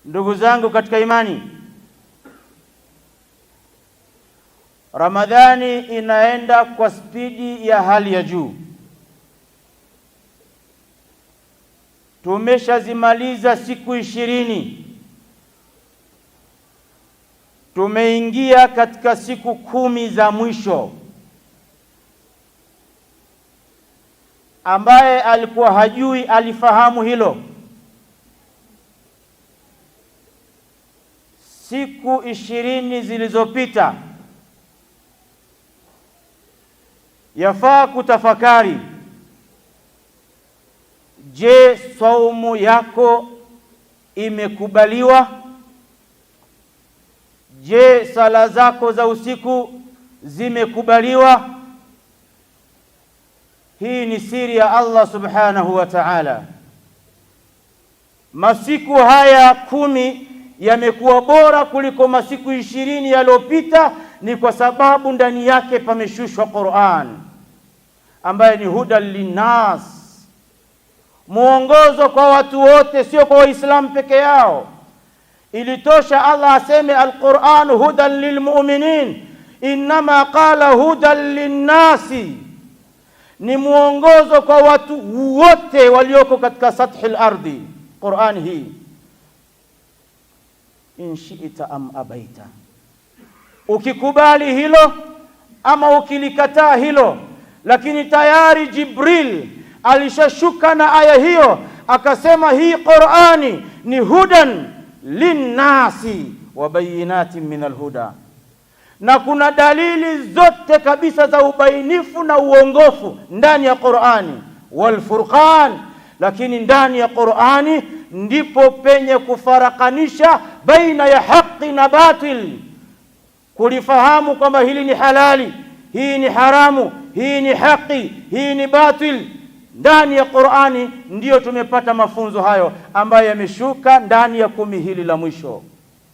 Ndugu zangu katika imani, Ramadhani inaenda kwa spidi ya hali ya juu. Tumeshazimaliza siku 20, tumeingia katika siku 10 za mwisho. Ambaye alikuwa hajui alifahamu hilo. Siku 20 zilizopita yafaa kutafakari. Je, saumu yako imekubaliwa? Je, sala zako za usiku zimekubaliwa? Hii ni siri ya Allah subhanahu wa ta'ala. Masiku haya 10 yamekuwa bora kuliko masiku 20 yaliyopita, ni kwa sababu ndani yake pameshushwa Qur'an ambaye ni huda linnas, muongozo kwa watu wote, sio kwa Waislamu peke yao. Ilitosha Allah aseme al-Qur'an hudan lilmu'minin, innama qala hudan linnasi, ni muongozo kwa watu wote walioko katika sathi al-ardi. Qur'an hii in shi'ta am abaita, ukikubali hilo ama ukilikataa hilo, lakini tayari Jibril alishashuka na aya hiyo akasema hii Qur'ani ni hudan linnasi wa bayinatin min alhuda, na kuna dalili zote kabisa za ubainifu na uongofu ndani ya Qur'ani wal furqan. Lakini ndani ya Qur'ani ndipo penye kufarakanisha baina ya haki na batil, kulifahamu kwamba hili ni halali, hii ni haramu, hii ni haki, hii ni batil. Ndani ya Qur'ani ndiyo tumepata mafunzo hayo ambayo yameshuka ndani ya 10 hili la mwisho.